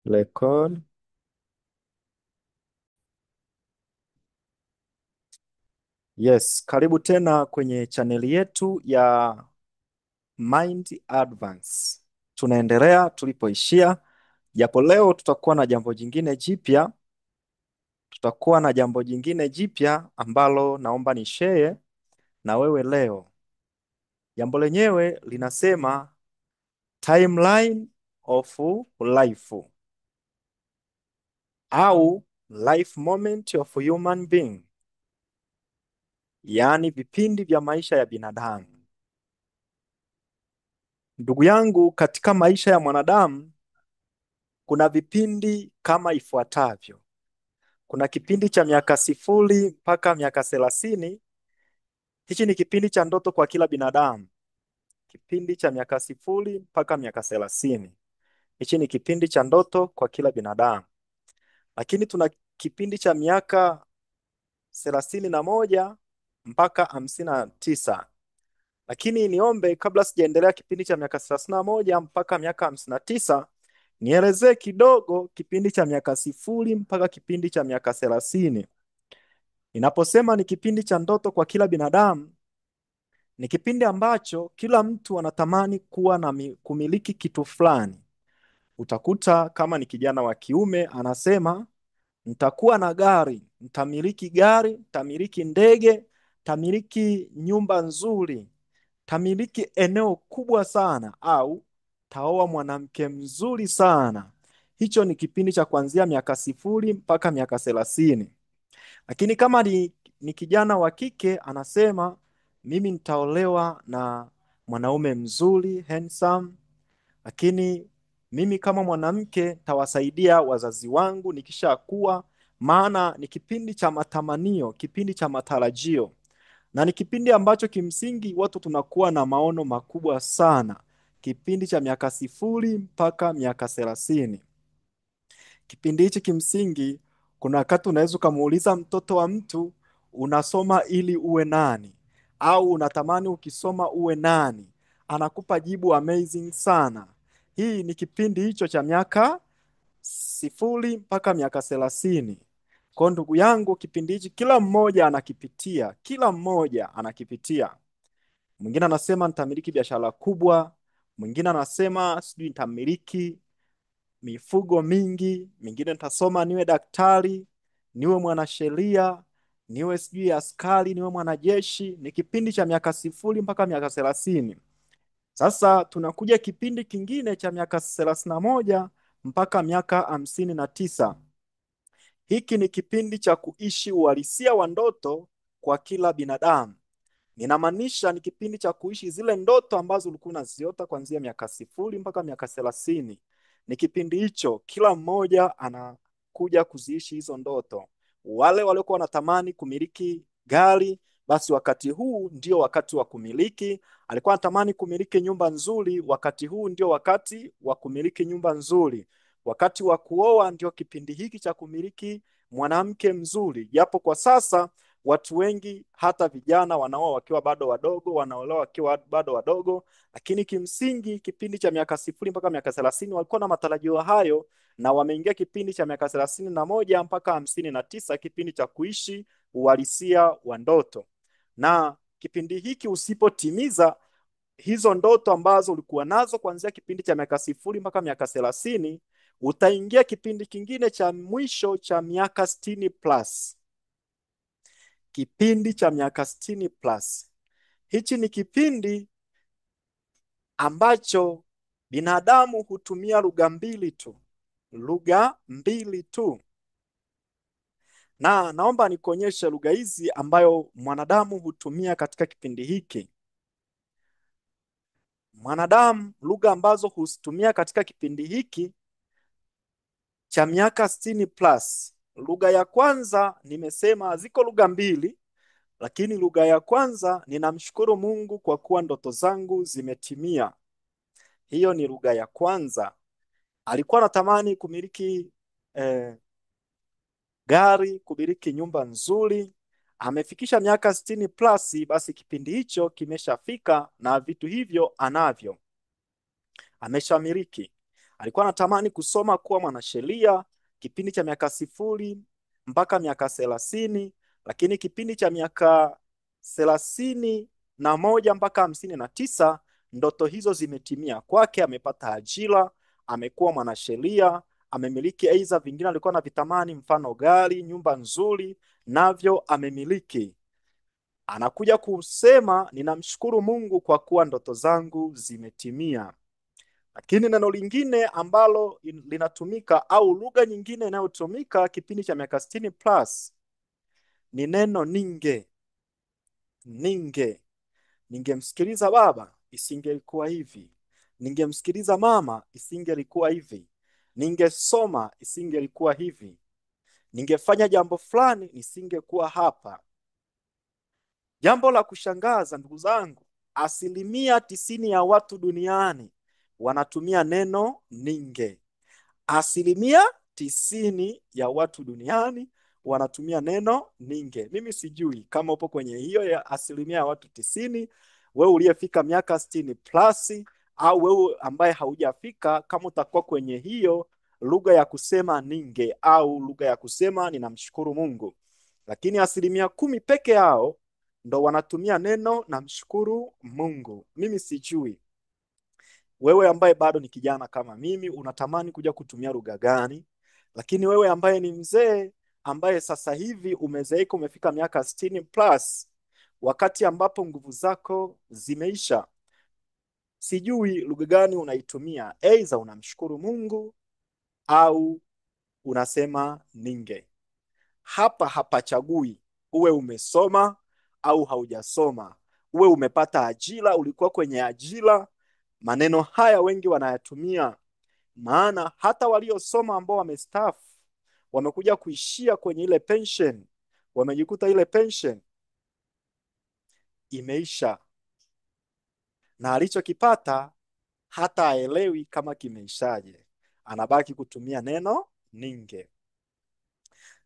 Record. Yes, karibu tena kwenye chaneli yetu ya Mind Advance. Tunaendelea tulipoishia, japo leo tutakuwa na jambo jingine jipya. Tutakuwa na jambo jingine jipya ambalo naomba ni share na wewe leo. Jambo lenyewe linasema timeline of life au life moment of human being, yaani vipindi vya maisha ya binadamu. Ndugu yangu, katika maisha ya mwanadamu kuna vipindi kama ifuatavyo. Kuna kipindi cha miaka 0 mpaka miaka 30. Hichi ni kipindi cha ndoto kwa kila binadamu. Kipindi cha miaka 0 mpaka miaka 30. Hichi ni kipindi cha ndoto kwa kila binadamu. Lakini tuna kipindi cha miaka 31 mpaka 59. Lakini niombe kabla sijaendelea kipindi cha miaka 31 mpaka miaka 59, nielezee kidogo kipindi cha miaka 0 mpaka kipindi cha miaka 30. Ninaposema ni kipindi cha ndoto kwa kila binadamu, ni kipindi ambacho kila mtu anatamani kuwa na kumiliki kitu fulani. Utakuta kama ni kijana wa kiume anasema nitakuwa na gari, nitamiliki gari, nitamiliki ndege, nitamiliki nyumba nzuri, nitamiliki eneo kubwa sana, au taoa mwanamke mzuri sana. Hicho ni kipindi cha kuanzia miaka 0 mpaka miaka 30. Lakini kama ni kijana wa kike anasema mimi nitaolewa na mwanaume mzuri, handsome, lakini mimi kama mwanamke nitawasaidia wazazi wangu nikishakuwa. Maana ni kipindi cha matamanio, kipindi cha matarajio, na ni kipindi ambacho kimsingi watu tunakuwa na maono makubwa sana. Kipindi cha miaka 0 mpaka miaka 30. Kipindi hichi kimsingi kuna wakati unaweza ukamuuliza mtoto wa mtu, unasoma ili uwe nani? Au unatamani ukisoma uwe nani? Anakupa jibu amazing sana. Hii ni kipindi hicho cha miaka 0 mpaka miaka 30. Kwa ndugu yangu, kipindi hichi kila mmoja anakipitia, kila mmoja anakipitia. Mwingine anasema nitamiliki biashara kubwa, mwingine anasema sijui nitamiliki mifugo mingi, mwingine nitasoma niwe daktari, niwe mwanasheria, niwe sijui askari, niwe mwanajeshi. Ni kipindi cha miaka 0 mpaka miaka 30. Sasa tunakuja kipindi kingine cha miaka 31 mpaka miaka 59. Hiki ni kipindi cha kuishi uhalisia wa ndoto kwa kila binadamu. Ninamaanisha ni kipindi cha kuishi zile ndoto ambazo ulikuwa unaziota kuanzia miaka 0 mpaka miaka 30. Ni kipindi hicho kila mmoja anakuja kuziishi hizo ndoto. Wale waliokuwa wanatamani kumiliki gari, basi wakati huu ndio wakati wa kumiliki. Alikuwa anatamani kumiliki nyumba nzuri, wakati huu ndio wakati wa kumiliki nyumba nzuri. Wakati wa kuoa ndio kipindi hiki cha kumiliki mwanamke mzuri. Japo kwa sasa watu wengi hata vijana wanaoa wakiwa bado wadogo, wanaolewa wakiwa bado wadogo, lakini kimsingi kipindi cha miaka 0 mpaka miaka 30 walikuwa na matarajio hayo, na wameingia kipindi cha miaka 31 mpaka 59, kipindi cha kuishi uhalisia wa ndoto. Na kipindi hiki usipotimiza hizo ndoto ambazo ulikuwa nazo kuanzia kipindi cha miaka 0 mpaka miaka 30, utaingia kipindi kingine cha mwisho cha miaka 60 plus. Kipindi cha miaka 60 plus. Hichi ni kipindi ambacho binadamu hutumia lugha mbili tu. Lugha mbili tu. Na naomba nikuonyeshe lugha hizi ambayo mwanadamu hutumia katika kipindi hiki. Mwanadamu lugha ambazo huzitumia katika kipindi hiki cha miaka 60 plus. Lugha ya kwanza nimesema ziko lugha mbili, lakini lugha ya kwanza ninamshukuru Mungu kwa kuwa ndoto zangu zimetimia. Hiyo ni lugha ya kwanza. Alikuwa anatamani kumiliki gari, kumiliki nyumba nzuri. Amefikisha miaka 60 plus, basi kipindi hicho kimeshafika na vitu hivyo anavyo. Ameshamiliki. Alikuwa anatamani kusoma kuwa mwanasheria kipindi cha miaka 0 mpaka miaka 30, lakini kipindi cha miaka 31 mpaka 59 ndoto hizo zimetimia kwake. Amepata ajira, amekuwa mwanasheria, amemiliki aidha vingine alikuwa anavitamani, mfano gari, nyumba nzuri, navyo amemiliki. Anakuja kusema ninamshukuru Mungu kwa kuwa ndoto zangu zimetimia. Lakini neno lingine ambalo linatumika au lugha nyingine inayotumika kipindi cha miaka 60 plus ni neno ninge. Ninge. Ningemsikiliza baba isingelikuwa hivi. Ningemsikiliza mama isingelikuwa hivi. Ningesoma isingelikuwa hivi. Ningefanya jambo fulani nisingekuwa hapa. Jambo la kushangaza ndugu zangu, 90% ya watu duniani wanatumia neno ninge. 90% ya watu duniani wanatumia neno ninge. Mimi sijui kama upo kwenye hiyo ya asilimia ya watu 90, wewe uliyefika miaka 60 plus au wewe ambaye haujafika, kama utakuwa kwenye hiyo lugha ya kusema ninge au lugha ya kusema ninamshukuru Mungu. Lakini 10% peke yao ndo wanatumia neno namshukuru Mungu. Mimi sijui wewe ambaye bado ni kijana kama mimi unatamani kuja kutumia lugha gani, lakini wewe ambaye ni mzee, ambaye sasa hivi umezeeka, umefika miaka 60 plus, wakati ambapo nguvu zako zimeisha, sijui lugha gani unaitumia. Aidha unamshukuru Mungu au unasema ninge. Hapa hapachagui uwe umesoma au haujasoma, uwe umepata ajira, ulikuwa kwenye ajira. Maneno haya wengi wanayatumia, maana hata waliosoma ambao wamestaafu wamekuja kuishia kwenye ile pension, wamejikuta ile pension imeisha na alichokipata hata haelewi kama kimeishaje, anabaki kutumia neno ninge.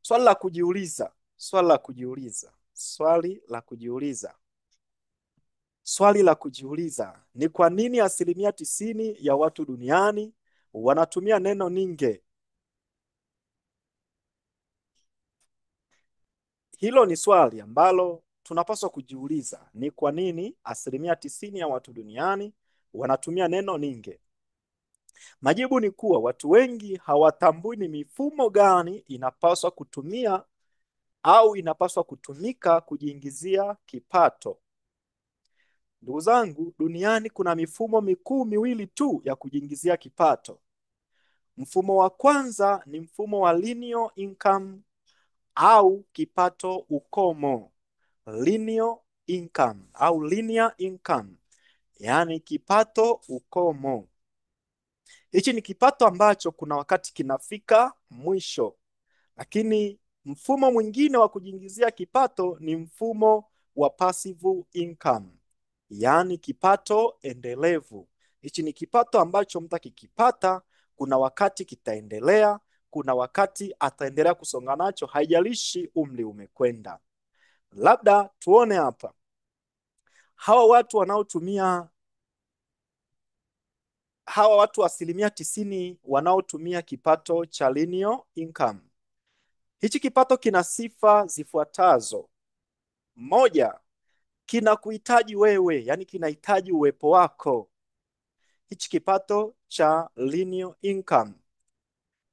Swali la kujiuliza, swali la kujiuliza, swali la kujiuliza, swali la kujiuliza ni kwa nini 90% ya watu duniani wanatumia neno ninge? Hilo ni swali ambalo tunapaswa kujiuliza, ni kwa nini 90% ya watu duniani wanatumia neno ninge? Majibu ni kuwa watu wengi hawatambui ni mifumo gani inapaswa kutumia au inapaswa kutumika kujiingizia kipato. Ndugu zangu, duniani kuna mifumo mikuu miwili tu ya kujiingizia kipato. Mfumo wa kwanza ni mfumo wa linear income au kipato ukomo. Linear income au linear income, yaani kipato ukomo. Hichi ni kipato ambacho kuna wakati kinafika mwisho. Lakini mfumo mwingine wa kujiingizia kipato ni mfumo wa passive income, yaani kipato endelevu. Hichi ni kipato ambacho mtu akikipata kuna wakati kitaendelea, kuna wakati ataendelea kusonga nacho, haijalishi umri umekwenda. Labda tuone hapa hawa watu wanaotumia, hawa watu 90% wanaotumia kipato cha linear income. Hichi kipato kina sifa zifuatazo. Moja, kinakuhitaji wewe, yani kinahitaji uwepo wako. Hichi kipato cha linear income.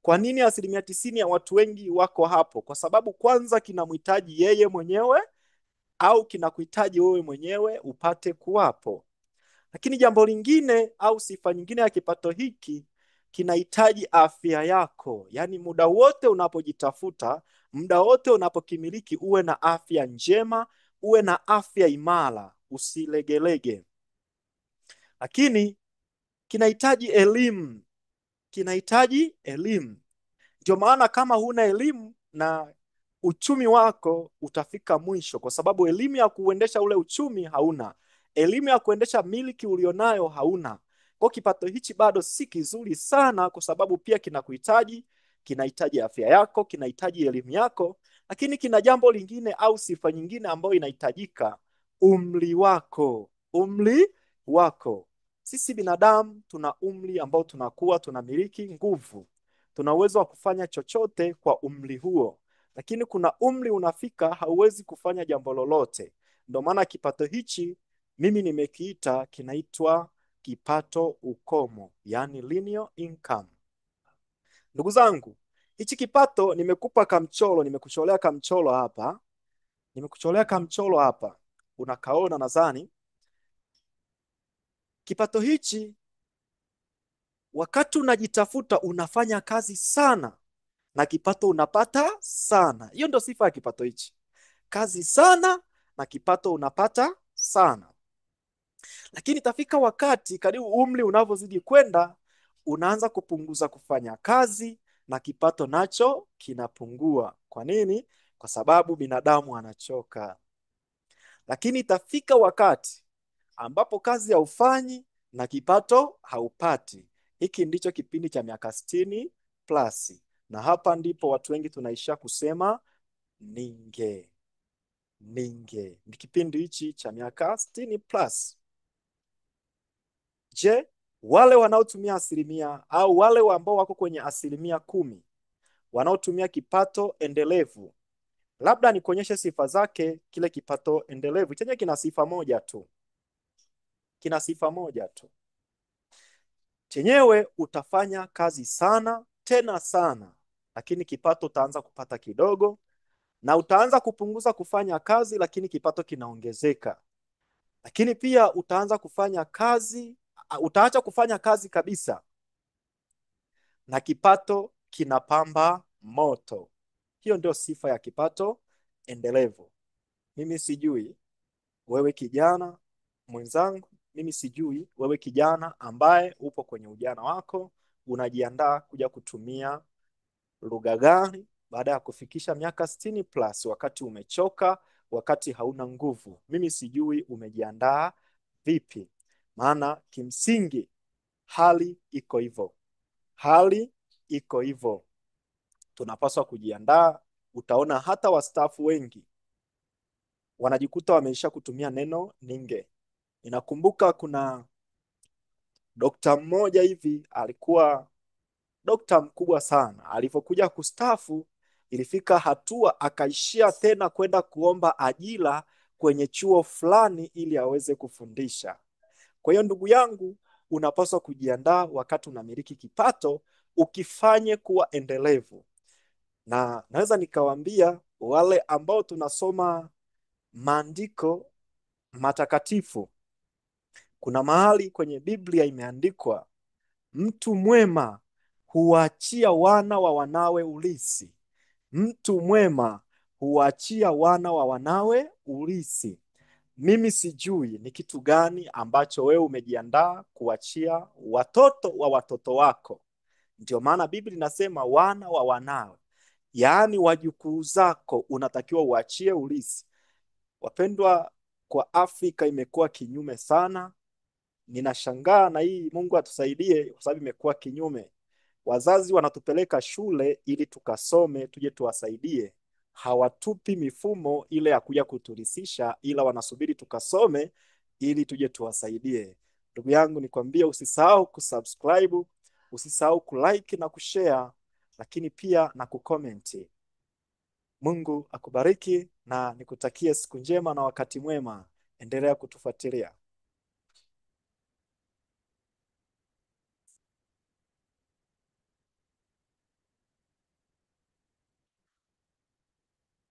Kwa nini 90% ya watu wengi wako hapo? Kwa sababu kwanza kinamhitaji yeye mwenyewe au kinakuhitaji wewe mwenyewe upate kuwapo. Lakini jambo lingine au sifa nyingine ya kipato hiki, kinahitaji afya yako. Yaani muda wote unapojitafuta, muda wote unapokimiliki, uwe na afya njema, uwe na afya imara, usilegelege. Lakini kinahitaji elimu, kinahitaji elimu. Ndio maana kama huna elimu na uchumi wako utafika mwisho, kwa sababu elimu ya kuendesha ule uchumi hauna, elimu ya kuendesha miliki ulionayo hauna. Kwa kipato hichi bado si kizuri sana, kwa sababu pia kinakuhitaji, kinahitaji afya yako, kinahitaji elimu yako, lakini kina jambo lingine au sifa nyingine ambayo inahitajika, umri wako. Umri wako. Sisi binadamu tuna umri ambao tunakuwa tunamiliki nguvu, tuna uwezo wa kufanya chochote kwa umri huo, lakini kuna umri unafika hauwezi kufanya jambo lolote. Ndio maana kipato hichi mimi nimekiita kinaitwa kipato ukomo, yani linear income. Ndugu zangu, hichi kipato nimekupa kamchoro, nimekucholea kamchoro hapa, nimekucholea kamchoro hapa, unakaona nadhani. Kipato hichi wakati unajitafuta unafanya kazi sana na kipato unapata sana. Hiyo ndio sifa ya kipato hichi, kazi sana na kipato unapata sana. Lakini itafika wakati karibu umri unavyozidi kwenda, unaanza kupunguza kufanya kazi na kipato nacho kinapungua. Kwa nini? Kwa sababu binadamu anachoka. Lakini itafika wakati ambapo kazi haufanyi na kipato haupati. Hiki ndicho kipindi cha miaka 60 plus. Na hapa ndipo watu wengi tunaishia kusema ninge. Ninge. Ni kipindi hichi cha miaka 60 plus. Je, wale wanaotumia asilimia au wale ambao wako kwenye 10% wanaotumia kipato endelevu, labda nikuonyeshe sifa zake kile kipato endelevu. Chenye kina sifa moja tu. Kina sifa moja tu. Chenyewe utafanya kazi sana, tena sana, lakini kipato utaanza kupata kidogo, na utaanza kupunguza kufanya kazi, lakini kipato kinaongezeka. Lakini pia utaanza kufanya kazi, utaacha kufanya kazi kabisa, na kipato kinapamba moto. Hiyo ndio sifa ya kipato endelevu. Mimi sijui wewe kijana mwenzangu, mimi sijui wewe kijana ambaye upo kwenye ujana wako, unajiandaa kuja kutumia lugha gani baada ya kufikisha miaka 60 plus, wakati umechoka, wakati hauna nguvu. Mimi sijui umejiandaa vipi, maana kimsingi hali iko hivyo. Hali iko hivyo. Tunapaswa kujiandaa. Utaona hata wastaafu wengi wanajikuta wameisha kutumia neno ninge. Ninakumbuka kuna dokta mmoja hivi, alikuwa dokta mkubwa sana. Alipokuja kustaafu ilifika hatua akaishia tena kwenda kuomba ajira kwenye chuo fulani ili aweze kufundisha. Kwa hiyo ndugu yangu, unapaswa kujiandaa wakati unamiliki kipato, ukifanye kuwa endelevu. Na naweza nikawaambia wale ambao tunasoma maandiko matakatifu, kuna mahali kwenye Biblia imeandikwa, mtu mwema huachia wana wa wanawe ulisi. Mtu mwema huachia wana wa wanawe ulisi. Mimi sijui ni kitu gani ambacho wewe umejiandaa kuachia watoto wa watoto wako. Ndio maana Biblia inasema wana wa wanawe, yaani wajukuu zako unatakiwa uachie ulisi. Wapendwa, kwa Afrika imekuwa kinyume sana. Ninashangaa na hii, Mungu atusaidie, kwa sababu imekuwa kinyume. Wazazi wanatupeleka shule ili tukasome tuje tuwasaidie. Hawatupi mifumo ile ya kuja kuturisisha, ila wanasubiri tukasome ili tuje tuwasaidie. Ndugu yangu, nikwambie usisahau kusubscribe, usisahau kulike na kushare, lakini pia na kucomment. Mungu akubariki na nikutakie siku njema na wakati mwema. Endelea kutufuatilia.